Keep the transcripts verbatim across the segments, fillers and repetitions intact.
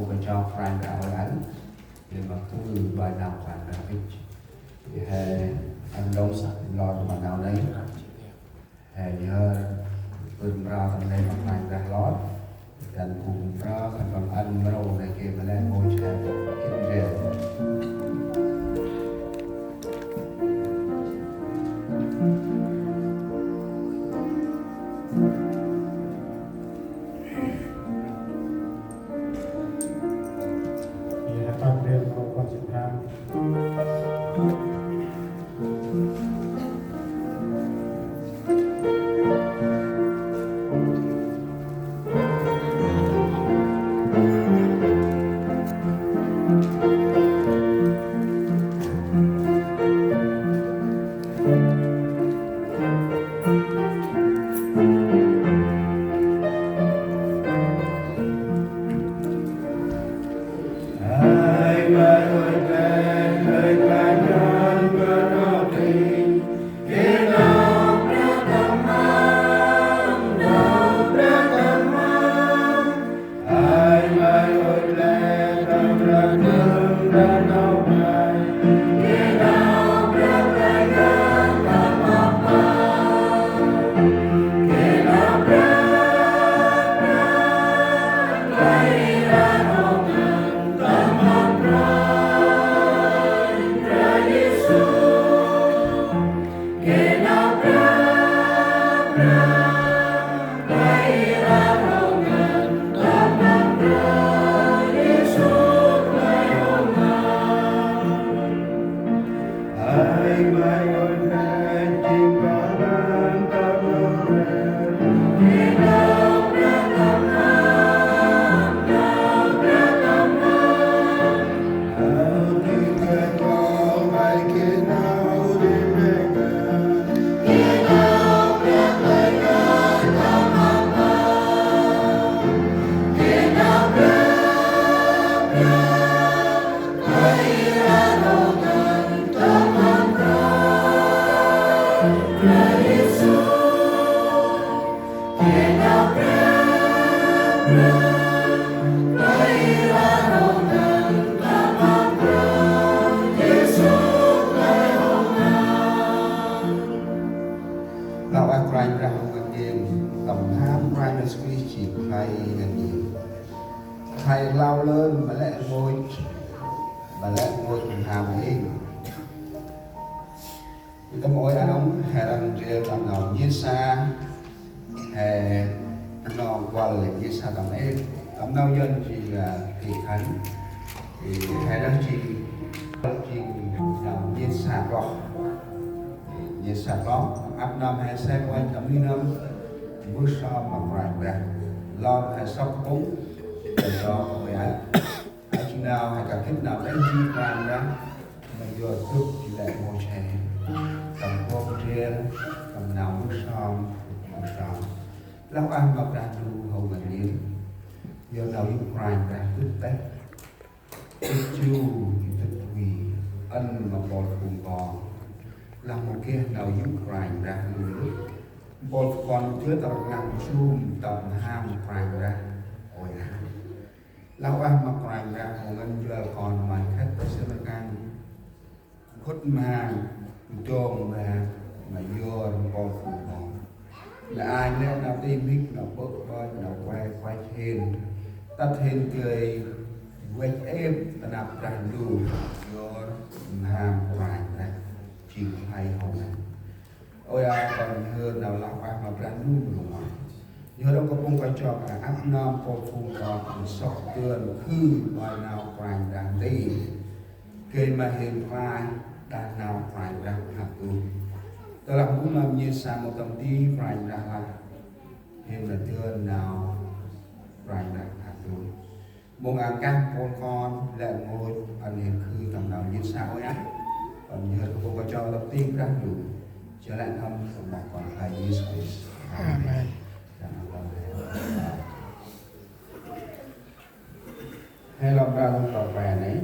Kachok Kôranh Brah ơi ăn, ri ma khư bai nau Kôranh Brah bêch. Ri he ăn đŏng săk lor ma nau nây. He nhhơr bơh mra tâm nây ma Kôranh Brah lor. Dăn kŭm mra khân păng ăn mrô nây geh ma lĕ rngôch he gĭt ndrel. Lah ueh Kôranh Brah hŏng ngăn ngên, tâm mham Kôranh Yêsu Krist jêng khlay ngăn ngên. Khlay rlau lơn ma lĕ rngôch, ma lĕ rngôch mham êng. Tâm ôi a nông he răng ndrel tâm nau nhêt sa, he nau kuăl nhêt sa tâm êng, tâm nau Yuăn jêng Tị Khánh. He nau jêng, jêng nau nhêt sa kloh. Nhêt sa kloh, ăp nơm he sem uănh tâm ni nơm, mbơh sơm ma Kôranh Brah. Lor he sŏk pŭng, he sŏk ôi a. Aơ jêng nau he kah gĭt nau đah jêng Kôranh Brah, ma yor dŭt jêng lĕ Môsê. Tâm bok ndrel, tâm nau mbơh sơm, mbơh sơm. Lah ueh ma Brah Ndu hŏng ngăn ngên. Yor nau yô̆ Kôranh Brah dŭt têh. Dŭt jru, dŭt wi, ăn ma mpôl phung kon. Lah mâu geh nau yô̆ Kôranh Brah Ndu. Mpôl phung kon jêh tâm rnglăp jum, tâm mham Kôranh Brah. Ôi a. Lah ueh ma Kôranh Brah hŏng ngăn njuăl kon may khât ta sĭn rkăng. Khŭt mham, dŏng mham, ma yor mpôl phung kon. Lĕ ay lĕ nau tih mhĭk, nau bơ̆ bơ̆, nau kuay kuay hên. Tât hên gay, văch êp, ta năp Brah Ndu, yor mham Kôranh Brah, jêng khlay hŏng ngăn. Ôi a, kon nhhơr nau lah ueh ma Brah Ndu mlŏm ma. Nhhơr ơ kơ pŭng kachok, a, ăp nơm mpôl phung kon, sŏk dơn khư bai nau Kôranh Brah nti. Gay ma hên khlay, đah nau Kôranh Brah phat tŭ. Tơ lah mbu nơm nhêt sa mâu tâm di Kôranh Brah lah, hên ma dơn nau Kôranh Brah phat tŭ. Mông a kah mpôl kon lĕ rngôch ăn hên khư tâm nau nhêt sa ôi a. Kon nhhơr kơ pŭng kachok lăp tĭng Brah Ndu. Jêh lĕ nơm tâm mâp kon khlay Yêsu Krist. Amen. Amen. He lŏng đah lŏng đŏng pe nây.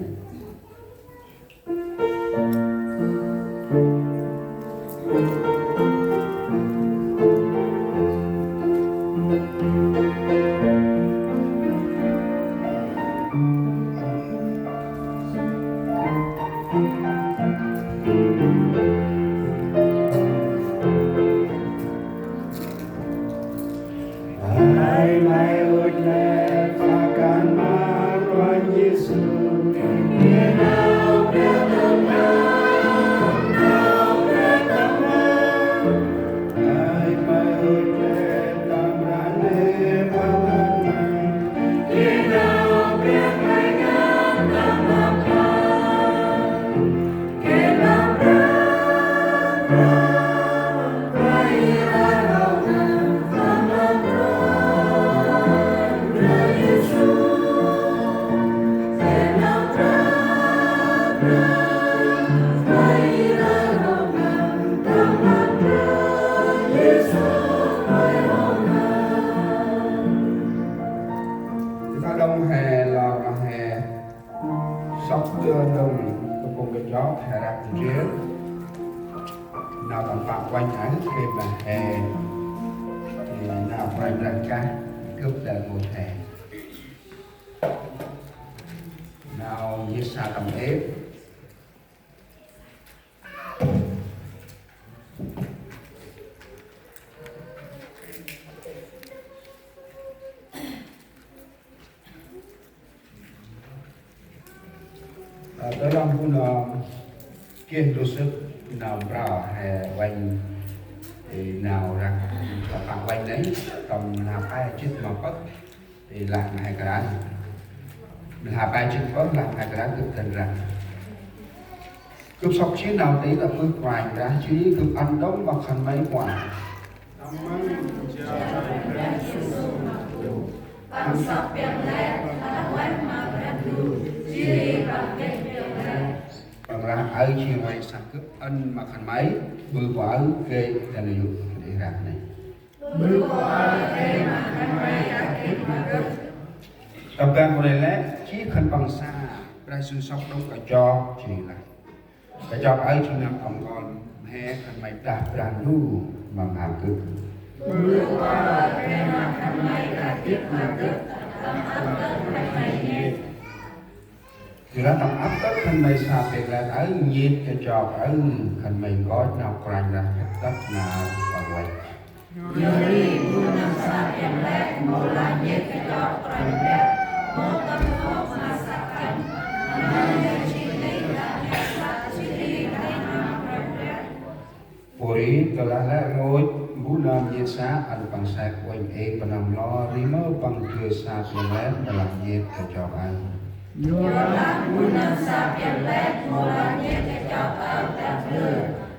Tơ đŏng he lor ma he sŏk tơ đŏng kơ pŭng kachok he răk ntil. Nau tâm pă uănh aơ khê ma he, ê, nau Kôranh Brah kah gâp đă mâu he. Nau Yêsaya tâm êp. Ơ, tơ lăng bu nơm geh ndrôl sât nau mprơ he uănh, ê, nau răk tâm pă uănh nây, tâm nau pe jât ma pơh, ê, lah ma he kơt. Nau pe jât ma pơh lah ma he kơt gâp dăn răk. Gâp sŏk jêh nau tih ta bơh Kôranh Brah jêh gâp ăn đŏng ma khân may kuăl. Păng lah aơ jêng rngăch săk gâp ăn ma khân may, ƀư pô aơ gay dăn yô̆ đê̆ răk nây. Ƀư pô aơ gay ma khân may kah gĭt ma gâp. Tâm ban pô nây lĕ, jêh khân păng sa, Brah Yêsu sŏk đŏng kachok jêh lah. Kachok aơ jêng nau tâm kon, mhe khân may dah Brah Ndu ma mham gâp. Ƀư pô aơ gay ma khân may kah gĭt ma gâp, tâm ăp tơ̆ khân may nhêt. Jêh lah tâm ăp tơ̆ khân may sa pêng lĕ aơ nhêt kachok aơ, khân may nkoch nau Kôranh Brah khât tât nau păng văch. Yor ri bu nơm sa pêng lĕ mâu lah nhêt kachok Kôranh Brah, mâu tâm ôp ma săk khân. Nau yor jêh nây lah nhêt sa jêh ri lah nau Kôranh Brah. Pô ri tơ lah lĕ rngôch bu nơm nhêt sa ăn păng sek uănh êng păng năm lor ri mâu păng dơi sa pêng lĕ mâu lah nhêt kachok aơ. Yor lah bu nơm sa pêng lĕ mâu lah nhêt kachok aơ ta ndơ,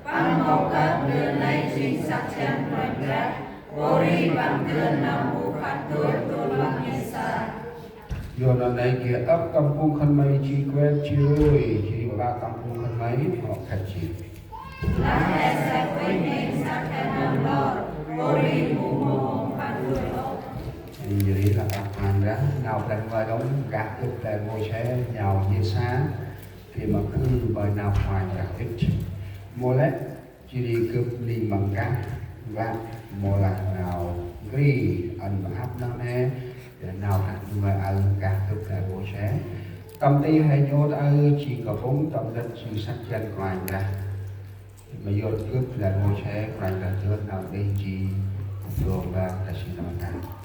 păng mâu kơt ndơ nây jêng săk jăn Kôranh Brah. Pô ri păng dơn nau bu khăt dôih tơ lah nhêt sa. Yor nau nây geh ăp tâm phung khân may ji kuet ji rui, ji ƀă tâm phung khân may hŏ khăt jêh. Lah he sek uănh êng săk jăn năm lor, pô ri bu mâu hôm khăt dôih ôh. Jêh ri lah ăp mhan rah, nau Brah Ndu đŏng gah gâp lĕ Môsê, nau nhêt sa, geh ma khư ƀơi nau Kôranh Brah gĭt. Mâu lĕ, jêh ri gâp ling măng kah, vă mâu lah nau kri, ăn ma ăp nau nê, nau hăn ma aơ kah gâp lĕ Môsê. Tâm ti he nhôt aơ jêng kapŭng, tâm lĕ jêng săk jăn Kôranh Brah. Ma yor gâp lĕ Môsê, Kôranh Brah dơn nau dêh jêng, phung ba ta si nau kah.